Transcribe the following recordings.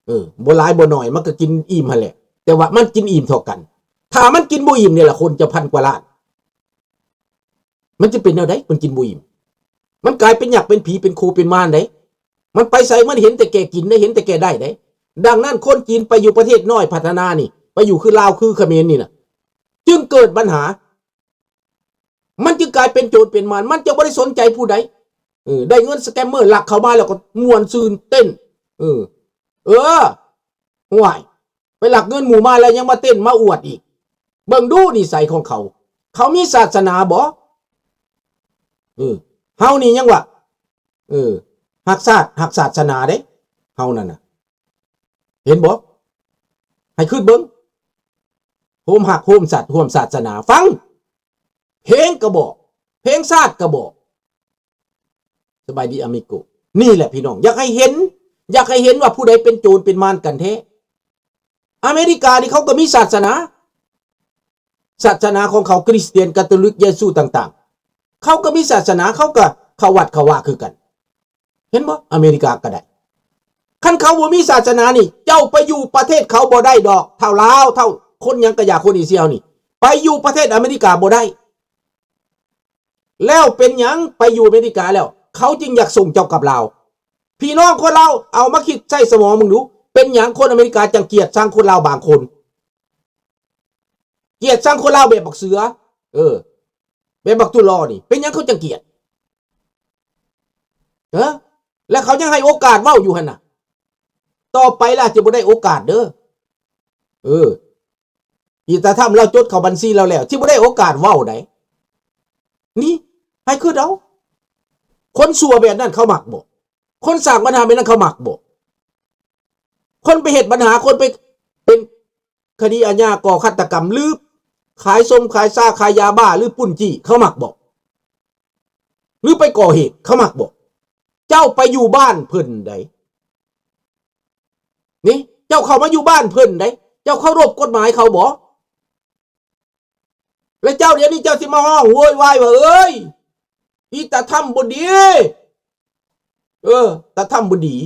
ເອີ ບໍ່ຫຼາຍບໍ່ໜ້ອຍ ມັນກໍກິນອີ່ມຫັ້ນແຫຼະ ແຕ່ວ່າມັນກິນອີ່ມເທົ່າກັນ. ຖ້າມັນກິນບໍ່ອີ່ມນີ້ລະ ຄົນຈະພັນກວ່າລ້ານ ມັນຈະເປັນແນວໃດ? ມັນກິນບໍ່ອີ່ມ ມັນກາຍເປັນຍັກເປັນຜີ ເປັນໂຄເປັນມານເດ້. ມັນໄປໃສມັນເຫັນແຕ່ແກ່ກິນເດ້ ເຫັນແຕ່ແກ່ໄດ້ເດ້. ດັ່ງນັ້ນ ຄົນຈີນໄປຢູ່ປະເທດນ້ອຍພັດທະນານີ້ ໄປຢູ່ຄືລາວຄືຂະເໝນນີ້ນະ ຈຶ່ງເກີດບັນຫາ ມັນຈຶ່ງກາຍເປັນໂຈນເປັນມານ ມັນຈະບໍ່ໄດ້ສົນໃຈຜູ້ໃດ. ເອີ ໄດ້ເງິນສະແກມເມີລັກເຂົ້າມາແລ້ວກໍມ່ວນຊື່ນເຕັ້ນ ເອີ ເອີ ຫ້ວຍ ໄປລັກເງິນໝູ່ມາແລ້ວຍັງມາເຕັ້ນມາອວດອີກ. ເບິ່ງດູນິໄສຂອງເຂົາ ເຂົາມີສາສະໜາບໍ່? ເອີ ເຮົານີ້ຍັງວ່າ ເອີ ຮັກຊາດຮັກສາສະໜາເດ້ ເຮົານັ້ນນະ ເຫັນບໍ່? ໃຫ້ຄິດເບິ່ງ ໂຮມຮັກໂຮມສັດຮ່ວມສາສະໜາ. ຟັງ ເພງກະບອກ ເພງຊາດກະບອກ. ສະບາຍດີອາມິໂກ. ນີ້ແຫຼະພີ່ນ້ອງ ຢາກໃຫ້ເຫັນ ຢາກໃຫ້ເຫັນວ່າຜູ້ໃດເປັນໂຈນເປັນມານກັນແທ້. ອາເມລິການີ້ເຂົາກໍມີສາສະໜາ ສາສະໜາຂອງເຂົາ ຄຣິສຕຽນ ກາໂຕລິກ ເຢຊູຕ່າງໆ ເຂົາກໍມີສາສະໜາ ເຂົາກໍເຂົ້າວັດເຂົ້າວາຄືກັນ. ເຫັນບໍ່? ອາເມລິກາກໍໄດ້. ຄັນເຂົາບໍ່ມີສາສະໜານີ້ ເຈົ້າໄປຢູ່ປະເທດເຂົາບໍ່ໄດ້ດອກ ເຖົ້າລາວ ເຖົ້າຄົນຫຍັງກະຢ່າ ຄົນເອເຊຍເຮົານີ້ ໄປຢູ່ປະເທດອາເມລິກາບໍ່ໄດ້. ແລ້ວເປັນຫຍັງໄປຢູ່ອາເມລິກາແລ້ວ ເຂົາຈຶ່ງຢາກສົ່ງເຈົ້າກັບລາວ? ພີ່ນ້ອງຄົນລາວ ເອົາມາຄິດໃຊ້ສະໝອງເບິ່ງດູ ເປັນຫຍັງຄົນອາເມລິກາຈັ່ງກຽດຊັງຄົນລາວບາງຄົນ? ກຽດຊັງຄົນລາວແບບບັກເສືອ ເອີ ແບບບັກຕຸລໍນີ້ ເປັນຫຍັງເຂົາຈັ່ງກຽດ? ເອີ ແລ້ວເຂົາຍັງໃຫ້ໂອກາດເວົ້າຢູ່ຫັ້ນນະ. ຕໍ່ໄປລະຈະບໍ່ໄດ້ໂອກາດເດີ. ເອີ ອີຕາທຳລາວຈົດເຂົ້າບັນຊີລາວແລ້ວ ຊິບໍ່ໄດ້ໂອກາດເວົ້າໃດ໋. ນີ້ ໃຫ້ຄິດເອົາ ຄົນຊົ່ວແບບນັ້ນເຂົາມັກບໍ່? ຄົນສ້າງບັນຫາແບບນັ້ນເຂົາມັກບໍ່? ຄົນໄປເຮັດບັນຫາ ຄົນໄປເປັນຄະດີອາຍາ ກໍ່ຄາດຕະກຳ ຫຼື ຂາຍສົ້ມຂາຍຊາ ຂາຍຢາບ້າ ຫຼື ປຸ້ນຈີ້ ເຂົາມັກບໍ່? ຫຼື ໄປກໍ່ເຫດ ເຂົາມັກບໍ່? ເຈົ້າໄປຢູ່ບ້ານເພິ່ນໃດ໋ ນີ້ ເຈົ້າເຂົ້າມາຢູ່ບ້ານເພິ່ນໃດ໋ ເຈົ້າເຄົາລົບກົດໝາຍເຂົາບໍ່? ແລະເຈົ້າດຽວນີ້ເຈົ້າຊິມາຮ້ອງໂວຍວາຍວ່າ ເອີຍ ອີຕາທຳບໍ່ດີ ເອີ ຕາທຳບໍ່ດີ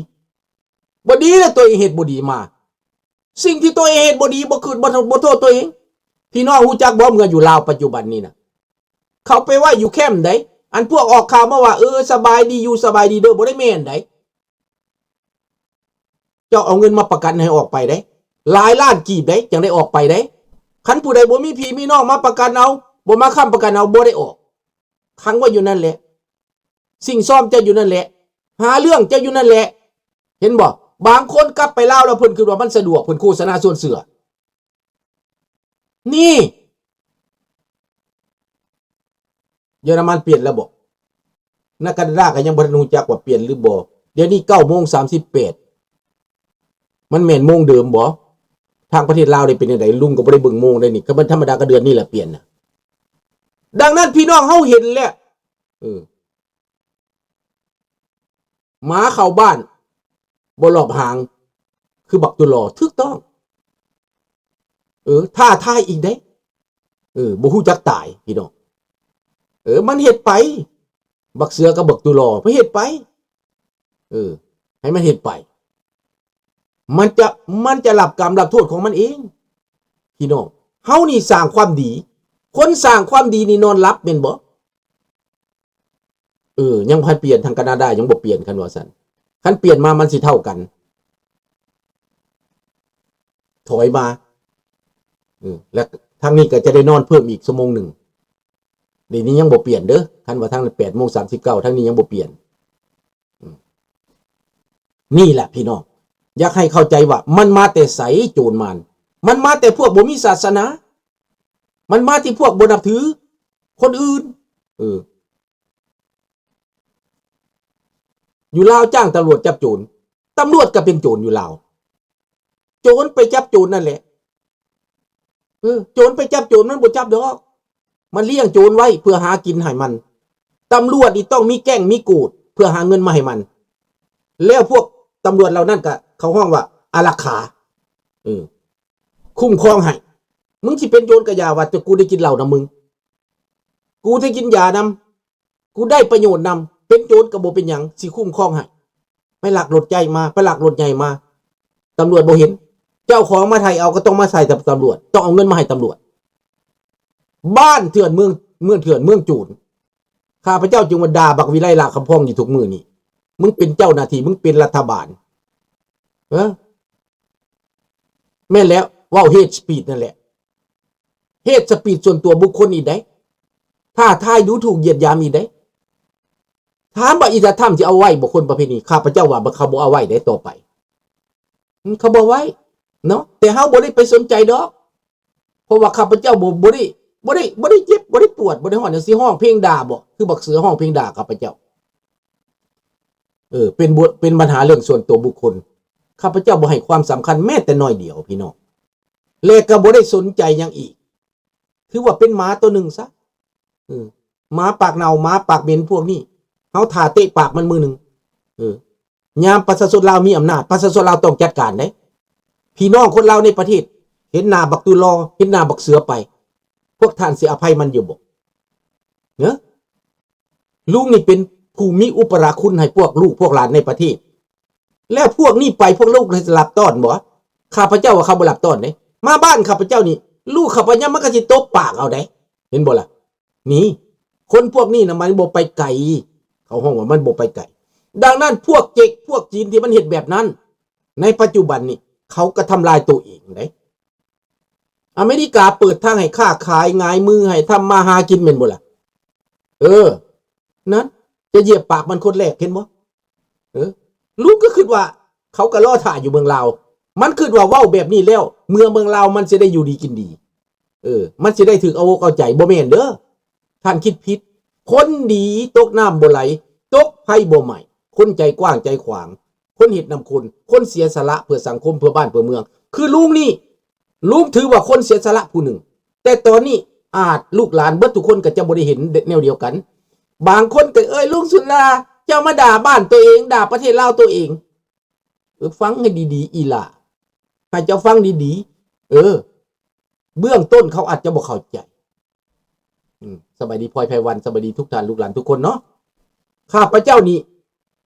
ບໍ່ດີແລ້ວ ຕົວເອງເຮັດບໍ່ດີມາ. ສິ່ງທີ່ຕົວເອງເຮັດບໍ່ດີ ບໍ່ຄື ບໍ່ ບໍ່ໂທດຕົວເອງ. ພີ່ນ້ອງຮູ້ຈັກບໍ່ ເມື່ອຢູ່ລາວປັດຈຸບັນນີ້ນະ ເຂົາໄປໄວ້ຢູ່ແຄມໃດ໋ ອັນພວກອອກຂ່າວມາວ່າ ເອີ ສະບາຍດີ ຢູ່ສະບາຍດີເດີ ບໍ່ໄດ້ແມ່ນໃດ໋. ເຈົ້າເອົາເງິນມາປະກັນໃຫ້ອອກໄປເດ້ ຫຼາຍລ້ານກີບເດ້ ຈັ່ງໄດ້ອອກໄປເດ້. ຄັນຜູ້ໃດບໍ່ມີພີ່ມີນ້ອງມາປະກັນເອົາ ບໍ່ມາຄ້ຳປະກັນເອົາ ບໍ່ໄດ້ອອກ ຂັງໄວ້ຢູ່ນັ້ນແຫຼະ ຊິງຊອມເຈົ້າຢູ່ນັ້ນແຫຼະ ຫາເລື່ອງເຈົ້າຢູ່ນັ້ນແຫຼະ. ເຫັນບໍ່? ບາງຄົນກັບໄປລາວແລ້ວ ເພິ່ນຄິດວ່າມັນສະດວກ ເພິ່ນໂຄສະນາຊວນເຊື່ອ. ນີ້ ເຢຍລະມັນປ່ຽນແລ້ວບໍ? ໃນການາດາກໍຍັງບໍ່ທັນຮູ້ຈັກວ່າປ່ຽນຫຼືບໍ່. ດຽວນີ້ເກົ້າໂມງສາມສິບແປດ ມັນແມ່ນໂມງເດີມບໍ? ທາງປະເທດລາວໄດ້ເປັນຈັ່ງໃດ? ລຸງກໍບໍ່ໄດ້ເບິ່ງໂມງໄດ໋ນີ້. ກໍມັນທຳມະດາກໍເດືອນນີ້ແຫຼະປ່ຽນນະ. ດັ່ງນັ້ນ ພີ່ນ້ອງເຮົາເຫັນແລ້ວ ເອີ ໝາເຂົ້າບ້ານບໍ່ລອບຫາງ ຄືບັກຕຸລໍ ຖືກຕ້ອງ. ເອີ ທ້າທາຍອີກເດ້. ເອີ ບໍ່ຮູ້ຈັກຕາຍພີ່ນ້ອງ. ເອີ ມັນເຮັດໄປ ບັກເສືອກັບບັກຕຸລໍ ມັນເຮັດໄປ. ເອີ ໃຫ້ມັນເຮັດໄປ ມັນຈະ ມັນຈະຮັບກຳຮັບໂທດຂອງມັນເອງ. ພີ່ນ້ອງ ເຮົານີ້ສ້າງຄວາມດີ ຄົນສ້າງຄວາມດີນີ້ນອນຫຼັບແມ່ນບໍ່? ເອີ ຍັງບໍ່ທັນປ່ຽນ ທາງການາດາຍັງບໍ່ປ່ຽນ ຄັນວ່າຊັ້ນ. ຄັນປ່ຽນມາມັນຊິເທົ່າກັນ. ຖອຍມາ ເອີ ແລະ ທາງນີ້ກໍຈະໄດ້ນອນເພີ່ມອີກຊົ່ວໂມງໜຶ່ງ. ດຽວນີ້ຍັງບໍ່ປ່ຽນເດີ ຄັນວ່າທາງນັ້ນແປດໂມງສາມສິບເກົ້າ ທາງນີ້ຍັງບໍ່ປ່ຽນ. ອືມ ນີ້ແຫຼະພີ່ນ້ອງ ຢາກໃຫ້ເຂົ້າໃຈວ່າມັນມາແຕ່ໃສ ໂຈນມານ ມັນມາແຕ່ພວກບໍ່ມີສາສະໜາ ມັນມາທີ່ພວກບໍ່ນັບຖືຄົນອື່ນ. ເອີ ຢູ່ລາວຈ້າງຕຳຫຼວດຈັບໂຈນ ຕຳຫຼວດກໍເປັນໂຈນຢູ່ລາວ ໂຈນໄປຈັບໂຈນນັ້ນແຫຼະ. ເອີ ໂຈນໄປຈັບໂຈນ ມັນບໍ່ຈັບດອກ ມັນລ້ຽງໂຈນໄວ້ເພື່ອຫາກິນໃຫ້ມັນ. ຕຳຫຼວດນີ້ຕ້ອງມີແກ້ງມີໂກດເພື່ອຫາເງິນມາໃຫ້ມັນ ແລ້ວພວກຕຳຫຼວດເຫຼົ່ານັ້ນກະເຂົາຮ້ອງວ່າອາລັກຂາ ເອີ ຄຸ້ມຄອງໃຫ້. ມຶງຊິເປັນໂຈນກະຢ່າ ວ່າແຕ່ກູໄດ້ກິນເຫຼົ້ານຳມຶງ ກູໄດ້ກິນຢານຳ ກູໄດ້ປະໂຫຍດນຳ ເປັນໂຈນກໍບໍ່ເປັນຫຍັງ ຊິຄຸ້ມຄອງໃຫ້. ໄປລັກລົດໃຫຍ່ມາ ໄປລັກລົດໃຫຍ່ມາ ຕຳຫຼວດບໍ່ເຫັນ. ເຈົ້າຂອງມາໄຖ່ເອົາ ກໍຕ້ອງມາໃສ່ຕຳຫຼວດ, ຕ້ອງເອົາເງິນມາໃຫ້ຕຳຫຼວດ. ບ້ານເຖື່ອນເມືອງ, ເມືອງເຖື່ອນເມືອງໂຈນ. ຂ້າພະເຈົ້າຈຶ່ງວ່າດ່າບັກວິໄລ ຫຼ້າຄຳພອງ ຢູ່ທຸກມື້ນີ້. ມຶງເປັນເຈົ້າໜ້າທີ່, ມຶງເປັນລັດຖະບານ. ເອີ ແມ່ນແລ້ວ, ເວົ້າ hate speech ນັ້ນແຫຼະ. hate speech ສ່ວນຕົວບຸກຄົນອີກໃດ໋. ທ້າທາຍດູຖູກຢຽດຫຍາມອີກໃດ໋. ຖາມວ່າອີຕາທຳຊິເອົາໄວ້ບໍ່ ຄົນປະເພດນີ້? ຂ້າພະເຈົ້າວ່າເຂົາບໍ່ເອົາໄວ້ໃດ໋ຕໍ່ໄປ. ອືມ ເຂົາບໍ່ເອົາໄວ້ເນາະ, ແຕ່ເຮົາບໍ່ໄດ້ໄປສົນໃຈດອກ. ເພາະວ່າຂ້າພະເຈົ້າບໍ່, ບໍ່ໄດ້, ບໍ່ໄດ້, ບໍ່ໄດ້ເຈັບ, ບໍ່ໄດ້ປວດ, ບໍ່ໄດ້ຮ້ອນ ຊິຮ້ອງເພງດ່າບໍ? ຄືບັກເສືອຮ້ອງເພງດ່າຂ້າພະເຈົ້າ. ເອີ ເປັນບົດ, ເປັນບັນຫາເລື່ອງສ່ວນຕົວບຸກຄົນ. ຂ້າພະເຈົ້າບໍ່ໃຫ້ຄວາມສຳຄັນແມ້ແຕ່ໜ້ອຍດຽວ ພີ່ນ້ອງ, ແລະກໍບໍ່ໄດ້ສົນໃຈຫຍັງອີກ. ຖືວ່າເປັນໝາຕົວໜຶ່ງຊະ. ເອີ ໝາປາກເນົ່າ, ໝາປາກເໝັນພວກນີ້, ເຮົາຖ້າເຕະປາກມັນມື້ໜຶ່ງ. ເອີ ຍາມປະຊາຊົນລາວມີອຳນາດ, ປະຊາຊົນລາວຕ້ອງຈັດການເດ້. ພີ່ນ້ອງຄົນລາວໃນປະເທດ ເຫັນໜ້າບັກຕຸລໍ, ເຫັນໜ້າບັກເສືອໄປ, ພວກທ່ານຊິອະໄພມັນຢູ່ບໍ່? ເນາະ. ລຸງນີ້ເປັນຜູ້ມີອຸປະກາລະຄຸນໃຫ້ພວກລູກພວກຫຼານໃນປະເທດ. ແລ້ວພວກນີ້ໄປ ພວກລູກຈະຮັບຕ້ອນບໍ່? ຂ້າພະເຈົ້າວ່າເຂົາບໍ່ຮັບຕ້ອນເດ້. ມາບ້ານຂ້າພະເຈົ້ານີ້ ລູກຂ້າພະເຈົ້າມັນກໍຊິຕົບປາກເອົາເດ້. ເຫັນບໍ່ລະ? ນີ້ ຄົນພວກນີ້ນະ ມັນບໍ່ໄປໄກ. ເຂົາຮ້ອງວ່າມັນບໍ່ໄປໄກ. ດັ່ງນັ້ນ ພວກເຈັກ ພວກຈີນທີ່ມັນເຮັດແບບນັ້ນ ໃນປັດຈຸບັນນີ້ ເຂົາກໍທຳລາຍໂຕເອງເດ້. ອາເມລິກາເປີດທາງໃຫ້ຄ້າຂາຍ, ຫງາຍມືໃຫ້ທຳມາຫາກິນ ແມ່ນບໍ່ລະ? ເອີ ນັ້ນ ຈະຢຽບປາກມັນຄົນແລກ ເຫັນບໍ່? ເອີ ລຸງກໍຄິດວ່າເຂົາກໍລໍຖ້າຢູ່ເມືອງລາວ. ມັນຄິດວ່າເວົ້າແບບນີ້ແລ້ວ ເມືອງ, ເມືອງລາວມັນຊິໄດ້ຢູ່ດີກິນດີ. ເອີ ມັນຊິໄດ້ຖືກເອົາອົກເອົາໃຈ. ບໍ່ແມ່ນເດີ. ທ່ານຄິດຜິດ. ຄົນດີຕົກນ້ຳບໍ່ໄຫຼ, ຕົກໄຟບໍ່ໄໝ້. ຄົນໃຈກວ້າງໃຈຂວາງ, ຄົນເຮັດນຳຄົນ, ຄົນເສຍສະຫຼະເພື່ອສັງຄົມ, ເພື່ອບ້ານ, ເພື່ອເມືອງ. ຄືລຸງນີ້, ລຸງຖືວ່າຄົນເສຍສະຫຼະຜູ້ໜຶ່ງ. ແຕ່ຕອນນີ້ອາດລູກຫຼານເບິດທຸກຄົນກໍຈະບໍ່ໄດ້ເຫັນແນວດຽວກັນ. ບາງຄົນກໍ ເອີຍ ລຸງສຸລາ, ເຈົ້າມາດ່າບ້ານຕົວເອງ, ດ່າປະເທດລາວຕົວເອງ. ເອີ ຟັງໃຫ້ດີໆ ອີ່ຫຼ້າ, ໃຫ້ເຈົ້າຟັງດີໆ. ເອີ ເບື້ອງຕົ້ນເຂົາອາດຈະບໍ່ເຂົ້າໃຈ. ອືມ ສະບາຍດີພອຍໄພວັນ, ສະບາຍດີທຸກທ່ານ ລູກຫຼານທຸກຄົນເນາະ. ຂ້າພະເຈົ້ານີ້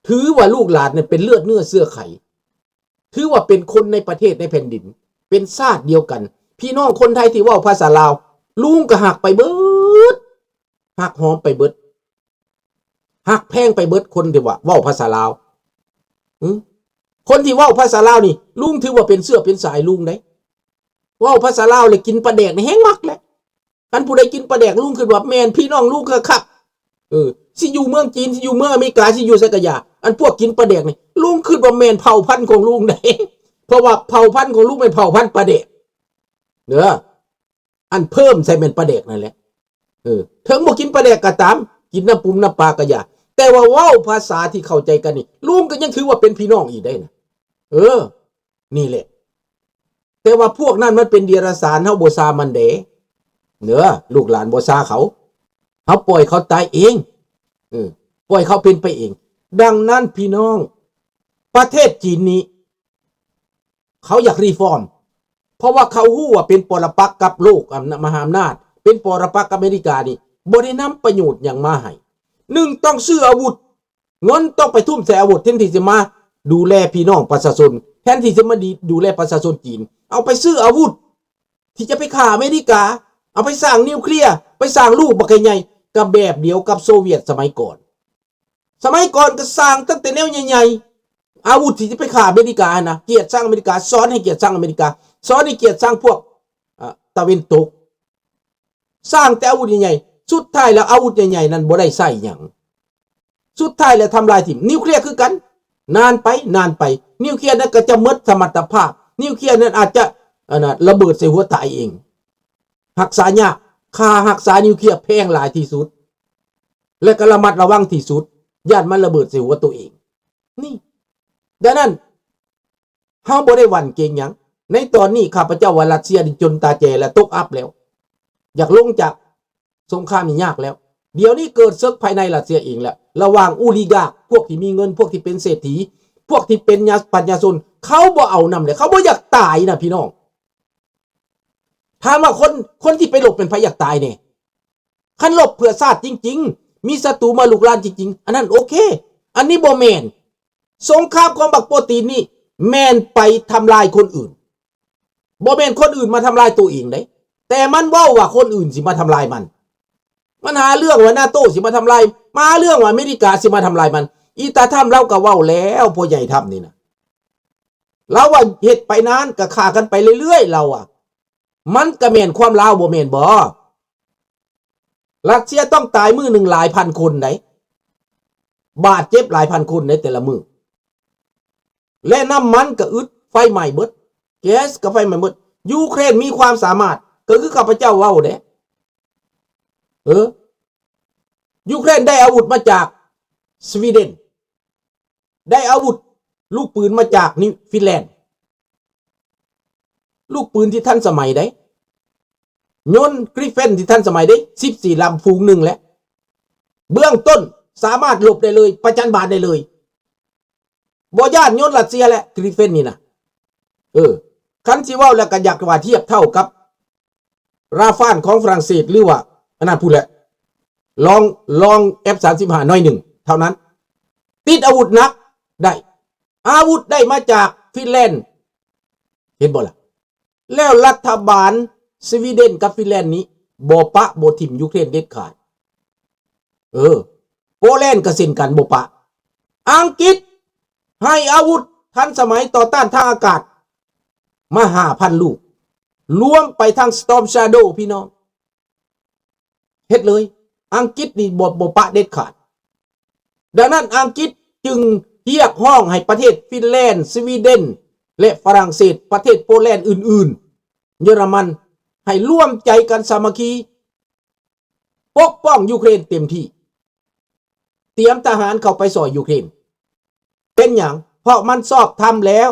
ຖືວ່າລູກຫຼານນີ້ເປັນເລືອດເນື້ອເຊື້ອໄຂ, ຖືວ່າເປັນຄົນໃນປະເທດໃນແຜ່ນດິນ, ເປັນຊາດດຽວກັນ. ພີ່ນ້ອງຄົນໄທທີ່ເວົ້າພາສາລາວ, ລຸງກໍຮັກໄປເບິດ, ຮັກຫອມໄປເບິດ, ຮັກແພງໄປເບິດ ຄົນທີ່ວ່າເວົ້າພາສາລາວ. ອືມ ຄົນທີ່ເວົ້າພາສາລາວນີ້ ລຸງຖືວ່າເປັນເຊື້ອເປັນສາຍລຸງເດ້. ເວົ້າພາສາລາວແລ້ວກິນປາແດກນີ້ແຮງມັກແຫຼະ. ຄັນຜູ້ໃດກິນປາແດກ ລຸງຄິດວ່າແມ່ນພີ່ນ້ອງລຸງຄັກໆ. ເອີ ຊິຢູ່ເມືອງຈີນ, ຊິຢູ່ເມືອງອາເມລິກາ, ຊິຢູ່ໃສກະຢ່າ, ອັນພວກກິນປາແດກນີ້ ລຸງຄິດວ່າແມ່ນເຜົ່າພັນຂອງລຸງໃດ. ເພາະວ່າເຜົ່າພັນຂອງລຸງແມ່ນເຜົ່າພັນປາແດກເດີ. ອັນເພີ່ມໃສ່ແມ່ນປາແດກນັ້ນແຫຼະ. ເອີ ເຖິງບໍ່ກິນປາແດກກໍຕາມ, ກິນນ້ຳປຸງນ້ຳປາກໍຢ່າ, ແຕ່ວ່າເວົ້າພາສາທີ່ເຂົ້າໃຈກັນນີ້ ລຸງກໍຍັງຖືວ່າເປັນພີ່ນ້ອງອີກໄດ້ນະ. ເອີ ນີ້ແຫຼະ. ແຕ່ວ່າພວກນັ້ນມັນເປັນເດຍລະສານ, ເຮົາບໍ່ຊ່າງມັນເດ້ ເດີ, ລູກຫຼານບໍ່ຊ່າງເຂົາ, ເຮົາປ່ອຍເຂົາຕາຍເອງ. ເອີ ປ່ອຍເຂົາເປັນໄປເອງ. ດັ່ງນັ້ນພີ່ນ້ອງ, ປະເທດຈີນນີ້ ເຂົາຢາກຣີຟອມ ເພາະວ່າເຂົາຮູ້ວ່າເປັນປໍລະປັກກັບໂລກ ອຳນາດ ມະຫາອຳນາດ, ເປັນປໍລະປັກກັບອາເມລິການີ້ ບໍ່ໄດ້ນຳປະໂຫຍດຫຍັງມາໃຫ້. ໜຶ່ງ ຕ້ອງຊື້ອາວຸດ, ເງິນຕ້ອງໄປທຸ່ມໃສ່ອາວຸດ ແທນທີ່ຈະມາດູແລພີ່ນ້ອງປະຊາຊົນ, ແທນທີ່ຈະມາດີ ດູແລປະຊາຊົນຈີນ, ເອົາໄປຊື້ອາວຸດທີ່ຈະໄປຂ້າອາເມລິກາ, ເອົາໄປສ້າງນິວເຄລຍ, ໄປສ້າງລູກບັກໃຫຍ່ໆ ກໍແບບດຽວກັບໂຊວຽດສະໄໝກ່ອນ. ສະໄໝກ່ອນກໍສ້າງຕັ້ງແຕ່ແນວໃຫຍ່ໆ, ອາວຸດທີ່ຈະໄປຂ້າອາເມລິກາຫັ້ນນະ, ກຽດຊັງອາເມລິກາ, ສອນໃຫ້ກຽດຊັງອາເມລິກາ, ສອນໃຫ້ກຽດຊັງພວກ ອາ ຕາເວັນຕົກ, ສ້າງແຕ່ອາວຸດໃຫຍ່ໆ. ສຸດທ້າຍແລ້ວອາວຸດໃຫຍ່ໆນັ້ນບໍ່ໄດ້ໃຊ້ຫຍັງ, ສຸດທ້າຍແລ້ວທຳລາຍຖິ້ມ. ນິວເຄລຍຄືກັນ, ນານໄປ, ນານໄປ, ນິວເຄລຍນັ້ນກໍຈະໝົດສະມັດຕະພາບ, ນິວເຄລຍນັ້ນອາດຈະ ອັນນະ ລະເບີດໃສ່ຫົວຕາຍເອງ. ຮັກສາຍາກ, ຄ່າຮັກສານິວເຄລຍແພງຫຼາຍທີ່ສຸດ ແລະກໍລະມັດລະວັງທີ່ສຸດ, ຢ້ານມັນລະເບີດໃສ່ຫົວໂຕເອງ. ນີ້ ດັ່ງນັ້ນ ເຮົາບໍ່ໄດ້ຫວັ່ນເກງຫຍັງ. ໃນຕອນນີ້ຂ້າພະເຈົ້າວ່າຣັດເຊຍນີ້ຈົນຕາແຈແລ້ວ, ຕົກອັບແລ້ວ, ຢາກລົງຈາກສົງຄາມນີ້ຍາກແລ້ວ. ດຽວນີ້ເກີດເສິກພາຍໃນຣັດເຊຍເອງແລ້ວ, ລະຫວ່າງໂອລິກາກ, ພວກທີ່ມີເງິນ, ພວກທີ່ເປັນເສດຖີ, ພວກທີ່ເປັນຍາ, ປັນຍາຊົນ, ເຂົາບໍ່ເອົານຳແລ້ວ, ເຂົາບໍ່ຢາກຕາຍນະພີ່ນ້ອງ. ຖາມວ່າຄົນ, ຄົນທີ່ໄປລົບແມ່ນໃຜຢາກຕາຍແດ່? ຄັນລົບເພື່ອຊາດຈິງໆ, ມີສັດຕູມາລຸກລານຈິງໆ, ອັນນັ້ນໂອເຄ. ອັນນີ້ບໍ່ແມ່ນ. ສົງຄາມຂອງບັກໂປຕີນນີ້ ແມ່ນໄປທຳລາຍຄົນອື່ນ. ບໍ່ແມ່ນຄົນອື່ນມາທຳລາຍໂຕເອງເດ້, ແຕ່ມັນເວົ້າວ່າຄົນອື່ນຊິມາທຳລາຍມັນ. ມັນຫາເລື່ອງວ່ານາໂຕຊິມາທຳລາຍ, ມາຫາເລື່ອງວ່າອາເມລິກາຊິມາທຳລາຍມັນ. ອີຕາທຳລາວກໍເວົ້າແລ້ວ, ພໍ່ໃຫຍ່ທຳນີ້ນະ, ລາວວ່າເຮັດໄປນານກໍຂ້າກັນໄປເລື້ອຍໆ ລາວວ່າ. ມັນກໍແມ່ນຄວາມລາວ ບໍ່ແມ່ນບໍ? ຣັດເຊຍຕ້ອງຕາຍມື້ໜຶ່ງຫຼາຍພັນຄົນໃດ໋, ບາດເຈັບຫຼາຍພັນຄົນໃດ໋ແຕ່ລະມື້, ແລະນ້ຳມັນກໍອຶດ, ໄຟໄໝ້ເບິດ, ແກັສກໍໄຟໄໝ້ເບິດ. ຢູເຄຣນມີຄວາມສາມາດ ກໍຄືຂ້າພະເຈົ້າເວົ້າເດ້. ເອີ ຢູເຄຣນໄດ້ອາວຸດມາຈາກສະວີເດັນ, ໄດ້ອາວຸດລູກປືນມາຈາກນິວ ຟິນແລນ, ລູກປືນທີ່ທັນສະໄໝໃດ໋, ຍົນກຣິບຟິນທີ່ທັນສະໄໝໃດ໋, ສິບສີ່ລຳ ຝູງໜຶ່ງແຫຼະ. ເບື້ອງຕົ້ນສາມາດລົບໄດ້ເລີຍ, ປະຈັນບານໄດ້ເລີຍ, ບໍ່ຢ້ານຍົນຣັດເຊຍແຫຼະ ກຣິບຟິນນີ້ນະ. ເອີ ຄັນຊິເວົ້າແລ້ວກໍຢາກວ່າທຽບເທົ່າກັບ ຣາຟານຂອງຝຣັ່ງເສດ ຫຼືວ່າອັນນັ້ນພຸ້ນແຫຼະ, ລອງ ລອງ ເອຟສາມສິບຫ້າ ໜ້ອຍໜຶ່ງເທົ່ານັ້ນ, ຕິດອາວຸດໜັກໄດ້, ອາວຸດໄດ້ມາຈາກຟິນແລນ, ເຫັນບໍ່ລະ? ແລ້ວລັດຖະບານສະວີເດັນກັບຟິນແລນນີ້ບໍ່ປະບໍ່ຖິ້ມຢູເຄຣນເດັດຂາດ. ເອີ ໂປແລນກໍເຊັ່ນກັນ ບໍ່ປະ. ອັງກິດໃຫ້ອາວຸດທັນສະໄໝຕໍ່ຕ້ານທາງອາກາດມາຫ້າພັນລູກ, ລວມໄປທັງ Storm Shadow ພີ່ນ້ອງ, ເຮັດເລີຍ. ອັງກິດນີ້ບໍ່ ບໍ່ປະເດັດຂາດ. ດັ່ງນັ້ນ ອັງກິດຈຶ່ງຮຽກຮ້ອງໃຫ້ປະເທດຟິນແລນ, ສະວີເດັນ ແລະ ຝຣັ່ງເສດ, ປະເທດໂປແລນອື່ນໆ, ເຢຍລະມັນ ໃຫ້ລວມໃຈກັນສາມັກຄີ ປົກປ້ອງຢູເຄຣນເຕັມທີ່, ຕຽມທະຫານເຂົ້າໄປຊ່ອຍຢູເຄຣນ. ເປັນຫຍັງ? ເພາະມັນຊອບທຳແລ້ວ.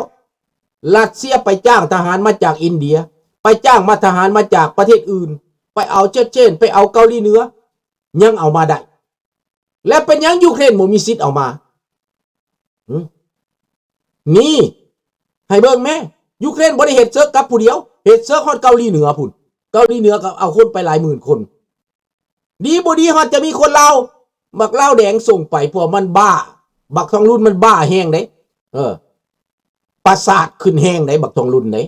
ຣັດເຊຍໄປຈ້າງທະຫານມາຈາກອິນເດຍ, ໄປຈ້າງມາ ທະຫານມາຈາກປະເທດອື່ນ, ໄປເອົາເຈເຈນ, ໄປເອົາເກົາຫຼີເໜືອ, ຍັງເອົາມາໄດ້. ແລ້ວເປັນຫຍັງຢູເຄຣນບໍ່ມີສິດເອົາມາ? ຫື? ນີ້ ໃຫ້ເບິ່ງແມ້, ຢູເຄຣນບໍ່ໄດ້ເຮັດເສິກກັບຜູ້ດຽວ, ເຮັດເສິກຮອດເກົາຫຼີເໜືອພຸ້ນ. ເກົາຫຼີເໜືອກໍເອົາຄົນໄປຫຼາຍໝື່ນຄົນ. ດີບໍ່ດີຮອດຈະມີຄົນລາວ, ບັກລາວແດງສົ່ງໄປ, ເພາະມັນບ້າ, ບັກທອງລຸນມັນບ້າແຮງເດ້. ເອີ ປະສາດຂຶ້ນແຮງເດ້ ບັກທອງລຸນເດ້.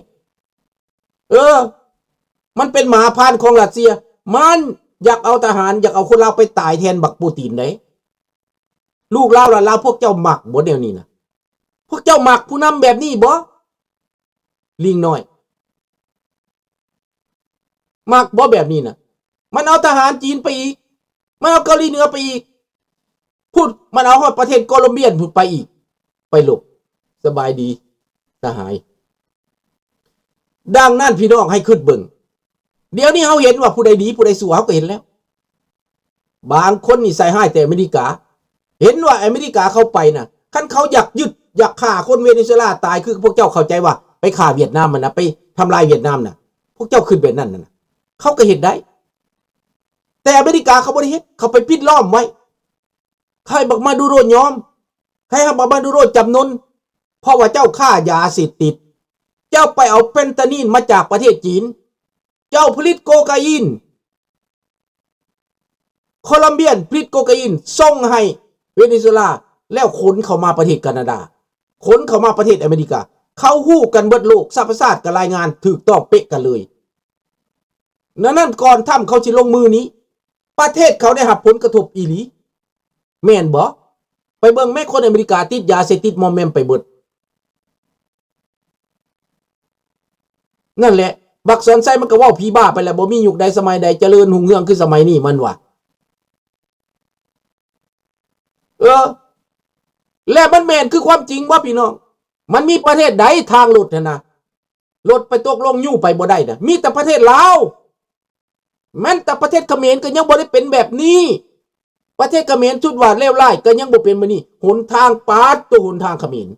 ເອີ ມັນເປັນໝາພານຂອງຣັດເຊຍ, ມັນຢາກເອົາທະຫານ, ຢາກເອົາຄົນລາວໄປຕາຍແທນບັກປູຕິນເດ້. ລູກລາວຫຼານລາວ ພວກເຈົ້າມັກບໍ່ແນວນີ້ນະ? ພວກເຈົ້າມັກຜູ້ນຳແບບນີ້ບໍ່? ລີງນ້ອຍ ມັກບໍ່ແບບນີ້ນະ? ມັນເອົາທະຫານຈີນໄປອີກ, ມັນເອົາເກົາຫຼີເໜືອໄປອີກ, ພຸ້ນ ມັນເອົາຮອດປະເທດໂກລອມເບຍພຸ້ນໄປອີກ, ໄປລົບ. ສະບາຍດີສະຫາຍ. ດັ່ງນັ້ນ ພີ່ນ້ອງໃຫ້ຄິດເບິ່ງ, ດຽວນີ້ເຮົາເຫັນວ່າຜູ້ໃດດີຜູ້ໃດຊົ່ວ ເຮົາກໍເຫັນແລ້ວ. ບາງຄົນນີ້ໃສ່ຮ້າຍແຕ່ອາເມລິກາ, ເຫັນວ່າອາເມລິກາເຂົ້າໄປນະ, ຄັນເຂົາຢາກຍຶດ ຢາກຂ້າຄົນເວເນຊູເອລາຕາຍ ຄືພວກເຈົ້າເຂົ້າໃຈວ່າໄປຂ້າຫວຽດນາມຫັ້ນນະ, ໄປທຳລາຍຫວຽດນາມນະ, ພວກເຈົ້າຄິດແບບນັ້ນນະ, ເຂົາກໍເຮັດໄດ້. ແຕ່ອາເມລິກາເຂົາບໍ່ໄດ້ເຮັດ, ເຂົາໄປປິດລ້ອມໄວ້, ໃຫ້ບັກມາດູໂຣຍອມ, ໃຫ້ບັກມາດູໂຣຈຳນົນ, ເພາະວ່າເຈົ້າຄ້າຢາເສບຕິດ, ເຈົ້າໄປເອົາເຟນຕານິນມາຈາກປະເທດຈີນ, ເຈົ້າຜະລິດໂຄກາອີນ, ໂຄລັມເບຍນຜະລິດໂຄກາອີນສົ່ງໃຫ້ເວເນຊູເອລາ ແລ້ວຂົນເຂົ້າມາປະເທດການາດາ, ຂົນເຂົ້າມາປະເທດອາເມລິກາ. ເຂົາຮູ້ກັນເບິດໂລກ, ສະຫະປະຊາດກໍລາຍງານຖືກຕ້ອງເປະກັນເລີຍ. ນັ້ນ ນັ້ນ ກ່ອນທຳເຂົາຊິລົງມືນີ້, ປະເທດເຂົາໄດ້ຮັບຜົນກະທົບອີ່ຫຼີ, ແມ່ນບໍ່? ໄປເບິ່ງແມ້ ຄົນອາເມລິກາຕິດຢາເສບຕິດມອມແມມໄປເບິດ. ນັ້ນແຫຼະ ບັກສອນໄຊມັນກໍເວົ້າຜີບ້າໄປແລ້ວ, ບໍ່ມີຍຸກໃດສະໄໝໃດຈະເລີນຮຸ່ງເຮືອງຄືສະໄໝນີ້ ມັນວ່າ. ເອີ ແລະມັນແມ່ນຄືຄວາມຈິງບໍ່ ພີ່ນ້ອງ? ມັນມີປະເທດໃດທາງລົດຫັ້ນນະ ລົດໄປຕົກລົງຢູ່ໄປບໍ່ໄດ້ນະ? ມີແຕ່ປະເທດລາວ. ແມ່ນແຕ່ປະເທດຂະເໝນກໍຍັງບໍ່ໄດ້ເປັນແບບນີ້. ປະເທດຂະເໝນ ຊຸດວ່າເລວຮ້າຍ ກໍຍັງບໍ່ເປັນແບບນີ້. ຫົນທາງ ປາດໂຕ ຫົນທາງຂະເໝນ.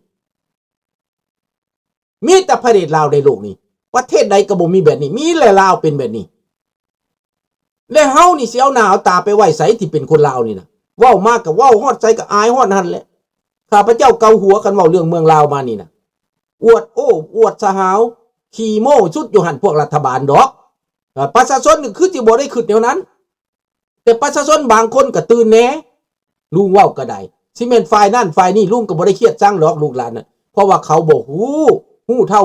ມີແຕ່ປະເທດລາວໃນໂລກນີ້, ປະເທດໃດກໍບໍ່ມີແບບນີ້, ມີແຕ່ລາວເປັນແບບນີ້. ແລະເຮົານີ້ຊິເອົາໜ້າເອົາຕາໄປໄວ້ໃສ ທີ່ເປັນຄົນລາວນີ້ນະ? ເວົ້າມາກໍເວົ້າ, ຮອດໃສກໍອາຍຮອດຫັ້ນແຫຼະ. ຂ້າພະເຈົ້າເກົາຫົວ ຄັນເວົ້າເລື່ອງເມືອງລາວມານີ້ນະ. ອວດໂອ້ ອວດສະຫາວ, ຂີ້ໂມ້ສຸດຢູ່ຫັ້ນ ພວກລັດຖະບານດອກ. ເອີ ປະຊາຊົນນີ້ຄືຊິບໍ່ໄດ້ຄິດແນວນັ້ນ. ແຕ່ປະຊາຊົນບາງຄົນກໍຕື່ນແດ່, ລຸງເວົ້າກໍໄດ້. ຊິແມ່ນຝ່າຍນັ້ນຝ່າຍນີ້ ລຸງກໍບໍ່ໄດ້ຄຽດຊັງດອກ ລູກຫຼານນະ. ເພາະວ່າເຂົາບໍ່ຮູ້ ຮູ້ເທົ່າ